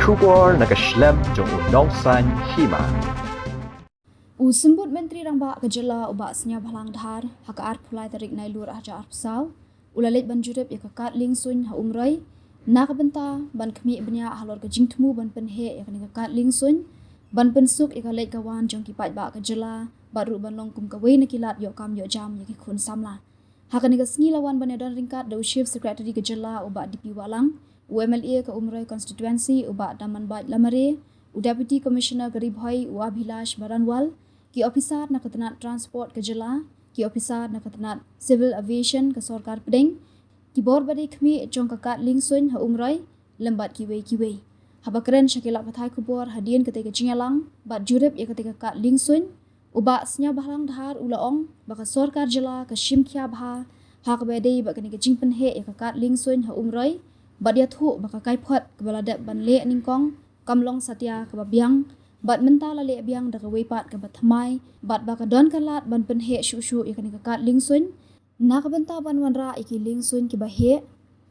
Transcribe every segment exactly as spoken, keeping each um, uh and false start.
Khubor na ka shlem jong u Nongsaiñ Hima. U Symbud Myntri Rangbah ka jylla u Bah Sniawbhalang Dhar, ha ka arphew lai tarik Nailur arhajar arphew saw, u la leit ban jurip ïa ka kad liengsuiñ ha Umroi, na ka bynta ban khmih bniah halor ka jingthmu ban pynheh ïa kane ka kad liengsuiñ, ban pynsuk ïa ka leit ka wan jong ki paidbah ka jylla, bad ruh ban long kum kawei na ki lad ïoh kam ïoh jam ïa ki khun samla. Ha kane ka sngi la wan ban ïadon ryngkat da u Chief Secretary ka jylla u Bah D P Wahlang, u M L A ka Umroi Constituency u Bah Damanbait Lamare, u Deputy Commissioner ka Ri Bhoi u Abhilash Baranwal, ki ophisar na ka tnat Transport ka jylla, ki ophisar na ka tnat Civil Aviation ka Sorkar Pdeng, ki bor ba dei khmih jong ka kad liengsuiñ ha Umroi, lem bad kiwei kiwei. Haba kren sha ki lad pathai khubor hadien katei ka jingïalang bad jurip ïa katei ka kad liengsuiñ, u Bah Sniawbhalang Dhar u la ong ba ka sorkar jylla ka shim khia bha ha kaba ïadei bad kane ka jingpynheh ïa ka kad liengsuiñ ha Umroi, bad ïathuh ba ka kaiphod kaba la dep ban leh nyngkong kam long satia kaba biang, bad mynta la leh biang da kawei pat kaba thymmai, bad ba ka don ka lad ban pynheh shuh shuh ïa kane ka kad liengsuiñ, na ka bynta ban wanrah ïa ki liengsuiñ kiba heh,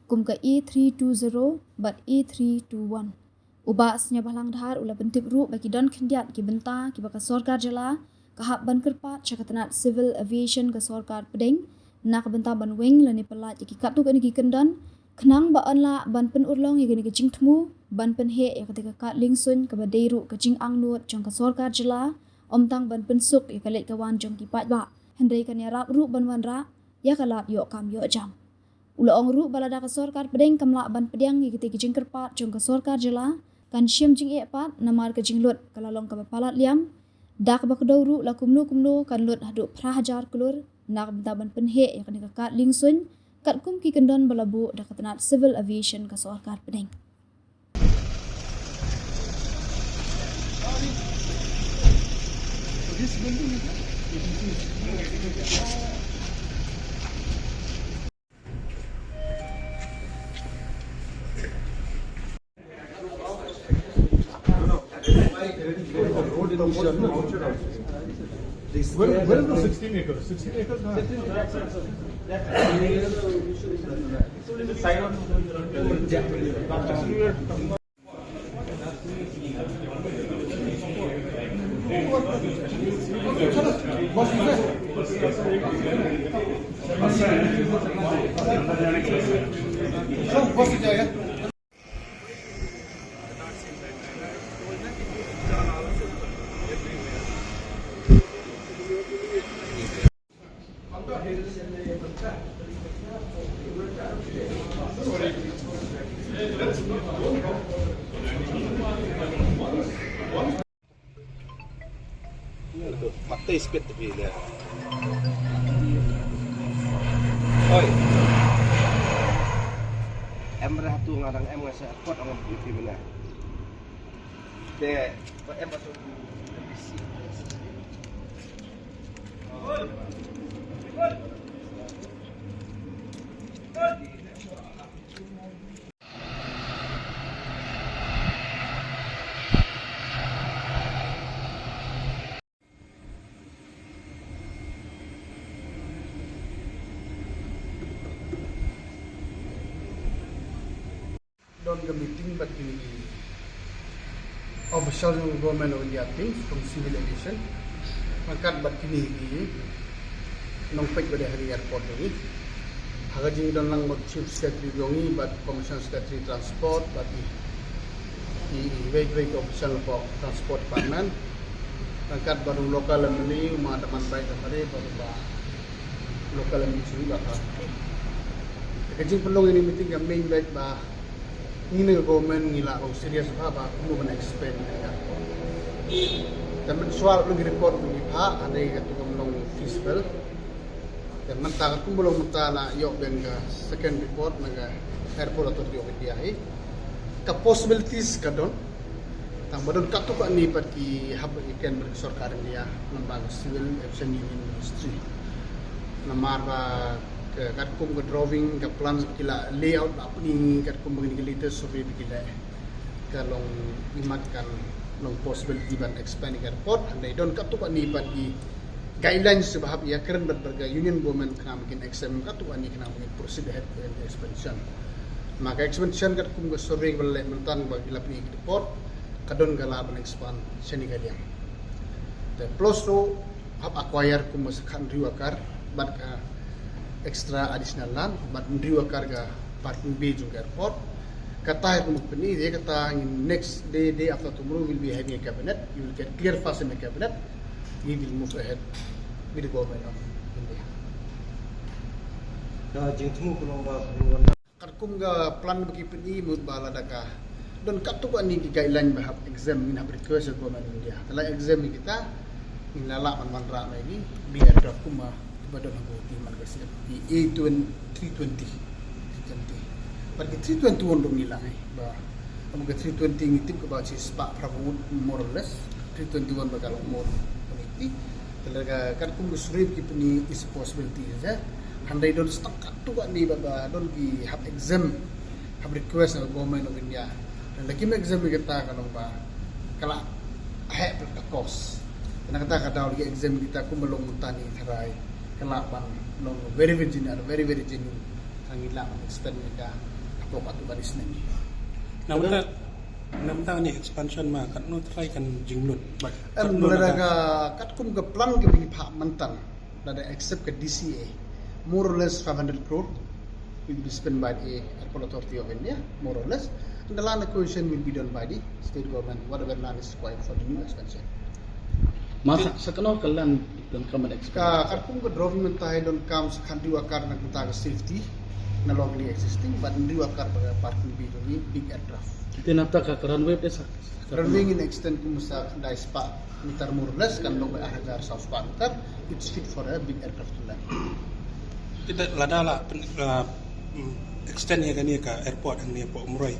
kum ka A three two zero bad A three two one. U Bah Sniawbhalang Dhar u la pyntip ruh ba ki don khyndiat ki bynta kiba ka sorkar jylla ka hap ban kyrpad sha ka tnat Civil Aviation ka Sorkar Pdeng, na ka bynta ban weng lane pyllait ïa ki katto katne ki kyndon, khnang ba yn lah ban pynurlong ïa kane ka jingthmu ban pynheh ïa katei ka kad liengsuiñ kaba dei ruh ka jingangnud jong ka sorkar jylla, ym tang ban pynsuk ïa ka leit ka wan jong ki paidbah, hynrei kan ïarap ruh ban wanrah ïa ka lad ïoh kam ïoh jam. U la ong ruh ba lada ka sorkar pdeng kam lah ban pdiang ïa kitei ki jingkyrpad jong ka sorkar jylla, kan shim jingeh pat namar ka jinglut ka la long kaba palat liam. Da kaba kdew ruh la kumno kumno kan lut haduh phra hajar klur na ka bynta ban pynheh ïa kane ka kad liengsuiñ, katkum ki kyndon ba la buh da ka tnat Civil Aviation ka sorkar pdeng. Where, where is the sixteen acres? Sixteen acres, na? Mate speed te phi le. Oi. Em rah tu ngadang em ngasa kot ong phi mena. Te em tu. Don ka meeting bad kine ki official jong Government of India team from Civil Aviation. Ryngkat bad kine ki nongpeit ba dei ha ri airport jong ngi. Ha ka jingdon lang bad Chief Secretary jong ngi bad Commissioner Secretary Transport bad ki, ki, ki wei wei ki official of Transport Department. Ryngkat bad u local M L A, u ma Damanbait Lamare, bad u ba local M D C ba ka. Ka jingpynlong ïa kane ka meeting ka mih beit ba ngi na ka government ngi la long serious bha ba kumno ban expand ïa ka. Te mynshuwa la ngi report ngi phah, hynrei katu kam long feasible. Te mynta katkum ba long mynta la ïoh biang ka second report na ka Airport Authority of India hi. Ka possibilities ka don. Tang ba don katto katne pat ki hap ïa ken bad ka sorkar India, namar ka Civil Aviation Union Ministry. Namar ba ka katkum ka drawing, ka plans ba ki la layout ba pynïaid katkum ba kine ki latest survey ba ki leh, ka long imat kan long possibility ban expand ka airport. Hynrei don katto katne pat ki guidelines ba hap ïakren bad ka Union Government khnang ba kin accept, katto katne khnang ba kin proceed ahead with the expansion. Ma ka expansion katkum ka survey ba la leh mynta ba ki la plie ki report, ka don ka lah ban expand shane ka liang. Te plus ruh hap acquire kumba sa khathynriew acre bad ka extra additional land bad hynriew acre ka parking bay jong ka airport. Kata hi kumba pyni, ïa kata ngin next day, day after tomorrow, we'll be having a cabinet. You will get clear fast in the cabinet. We will move ahead with the government of India. Ka jingthmu ka long ba katkum ka plan ba ki pyni, mut ba lada ka don katto katne ki guideline ba hap exempt, ngin hap request ïa government of India. Te la exempt ïa kita, ngin la lah ban wanrah ma ki big aircraft kumba ba don ha Guwahati man ka sien, ki A three twenty, three twenty. Bad ki three twenty-one ruh ngi la ngai ba, ka three twenty ngi tip kaba shi spah phra ngut more or less, three twenty-one ba ka long more quality. Te la ka katkum ka survey ki pyni is a possibility, eh. Hynrei don stang katto katne ba, ba don ki hap exempt, hap request na government of India. Te la kim exempt ïa kita ka long ba ka la heh bad ka cost. Te na kata ka daw la ki exempt ïa kita kumba long mynta ne tharai ka lah ban long very, very genuine, very, very genuine. Ka ngi lah ban expand ïa ka hapoh katto katne snem. Na mynta, na mynta kane expansion ma katno trai kan jinglut? Em, katno lada ka, katkum ka plan ka ba ngi phah mynta, lada accept ka D C A, more or less five hundred crore will be spent by the Airport Authority of India, more or less. And the land acquisition will be done by the state government, whatever land is required for the new expansion. Ma sa, sa kano ka land don kam ban expand? Ka, katkum ka drawing mynta hi don kam sa khathynriew acre na ka bynta ka safety na long existing, bad hynriew acre ba ka parking bay jong ki big aircraft. Te na bynta ka, ka runway te sa, sa runway ngin extend kum sa khyndai spah meter more or less, kan long ar hajar saw spah meter. It's fit for a big aircraft to land. Kita lada la pyn-, la, mm, extend ïa kane ka airport hangne hapoh Umroi,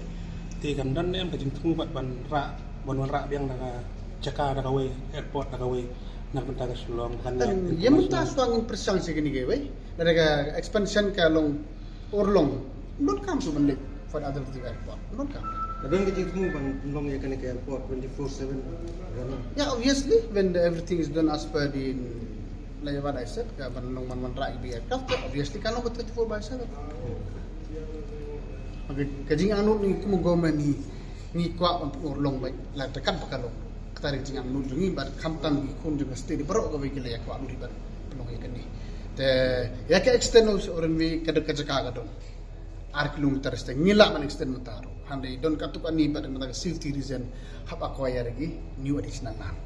te kan don ne em ka jingthmu bad ban rah, ban wanrah biang da ka jaka da kawei, airport da kawei, na ka bynta ka Shillong, kan ïa, ïa mynta shuwa ngin pyrshang sha kane kawei. Lada ka expansion ka long Urlong, don kam shuh ban leit for the other airport, don kam. Ka don ka jingthmu ban long ïa kane ka airport twenty-four seven running. Yeah, obviously, when the, everything is done as per the, like what I said, ka ban long ban wanrah ïa ki big aircraft, obviously kan long twenty-four by seven. Ka, ka jingangnud ngi kum government ngi, ngi kwah ban pynurlong beit, la te kan ba ka long. Kata ka jingangnud jong ngi bad khamtam ki khun jong ka state baroh kawei ki la ïa kwah lut ban pynlong ïa kane. Te ïa ka extend of runway ka don ka jaka ka don ar kilometer, te ngi lah ban extend mynta ruh. Hynrei don katto katne bad mynta ka safety reason hap acquire ïa ki new additional land.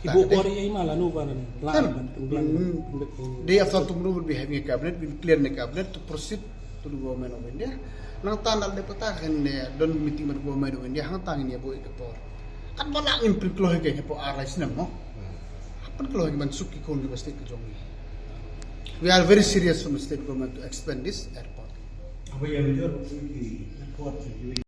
Ibu kata kwah ri ai ma lano ban lah ban pynbiang. Hmm. Day after tomorrow we'll be having a cabinet, we'll clear in the cabinet to proceed to the government of India. Nangta nalor kata kan don meeting bad government of India, hangta ngin ïa buh ïa ka por. Katba lah ngin pynkloi ka hapoh ar lai snem mo. Hap pynkloi ban suk ki khun jong ka state ka jong ngi. We are very serious from the state government to expand this airport. Apa yang jor ki airport?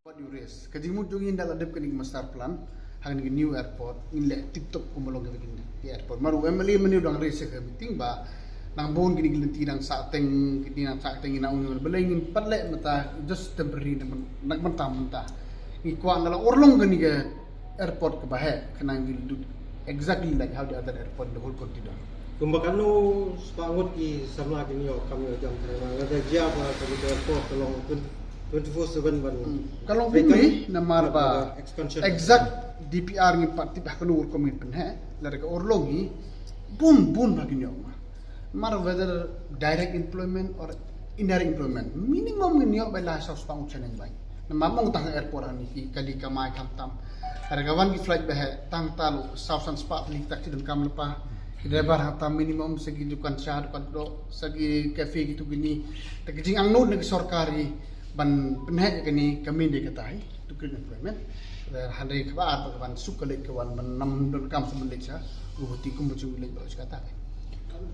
What you raise? Ka jingmut jong ngi ynda la dep kane ka master plan ha kane ka new airport, ngin leh tip top kumba long kane ka airport. Namar u M L A mynne u dang raise ha ka meeting ba nang bun kine ki lynti nang sah teng, kine nang sah teng, ngi nang ong balei ngin pat leh mynta just temporary na mynta mynta. Ngi kwah ynda la urlong kane ka airport kaba heh, khnang ngi do exactly like how the other airport in the whole country done. Kumba katno spah ngut ki samla kin ïoh kam ïoh jam tang ma lada jia ba ka airport ka long twenty-four seven ban. Hmm. Ka long kumne namar ba expansion exact D P R ngin pat tip ha kano rukom ngin pynheh, lada ka urlong hi bun bun ba kin ïoh ma. Namar whether direct employment or indirect employment, minimum ngin ïoh ba lai saw spah ngut shaneng bai. Namar mong tang airport hangne ki kali kamai khamtam. Lada ka wan ki flight ba heh tang ta lo saw san spah tylli ki taxi donkam lypa. Ki driver hangta minimum sa ki dukan sha, dukan doh, sa ki cafe kitu kine. Te ka jingangnud na ka sorkar hi ban pynheh ïa kane ka mih dei kata hi to create employment. Hynrei kaba ar ba ka ban suk ka leit ka wan ban ym donkam shuh ban leit sha Guwahati kumba ju leit ba sha kata.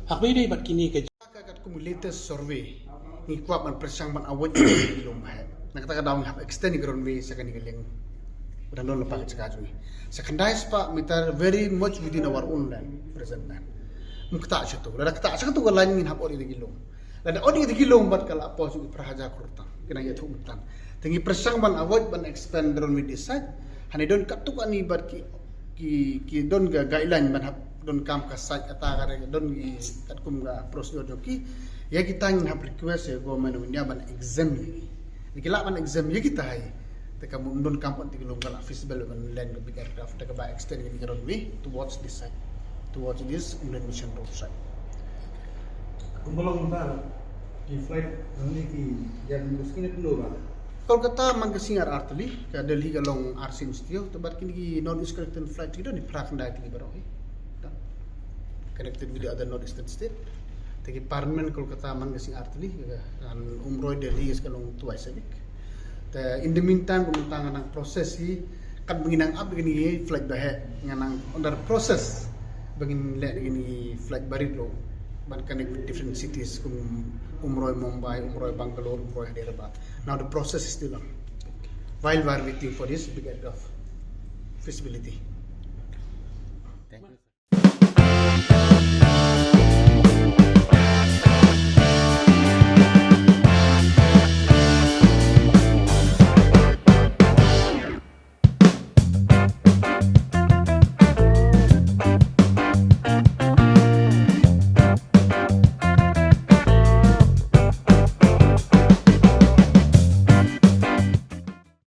Hak ba ïadei bad kine ka Ka katkum latest survey ngi kwah ban pyrshang ban avoid ïa ki lum ba heh. Na kata ka daw ngi hap extend ïa ka runway sha kane ka liang. Ba dang don lypa ka jaka jong ngi. Sa khyndai spah meter, very much within our own land, present land. Ym ktah shato. Lada ktah shato ka line ngin hap ot ïa ki lum. Lada ot ïa ki lum bad ka la poi sha phra hajar klur tang. Kane ïathuh mynta. Te ngi pyrshang ban avoid ban expand ka runway this side. Hynrei don katto katne bad ki ki, ki don ka guideline ban hap donkam ka site, kata ka re don ki katkum ka procedure jong ki. Ïa kita ngin hap request ïa Government of India ban exempt ïa ki. Ki lah ban exempt ïa kita hi. Te ka mut don kam pat te ki long ka lah feasible ban land ka big aircraft, te ka ba extend ïa ka runway towards this side, towards this Indian Mission Road side. Kumba long ta ki flight nang ni ki jan muskine pyndoba. Kolkata man ka sing ar artylli, ka Delhi ka long ar sing stia, te bad kine ki North East connecting flight ki don ni phra khyndai tylli baroh hi. Connected with the other North Eastern state. Te ki permanent Kolkata man ka sing artylli, ka Umroi Delhi ka long twice a week. Te in the meantime kumta nga nang process hi, kat ba ngin nang ap kine ki flight ba heh, nga nang under process ba ngin leh kine ki flight barit ruh ban connect with different cities kum Umroi Mumbai, Umroi Bangalore, Umroi Hyderabad. Now the process is still on while we are waiting for this big aircraft feasibility.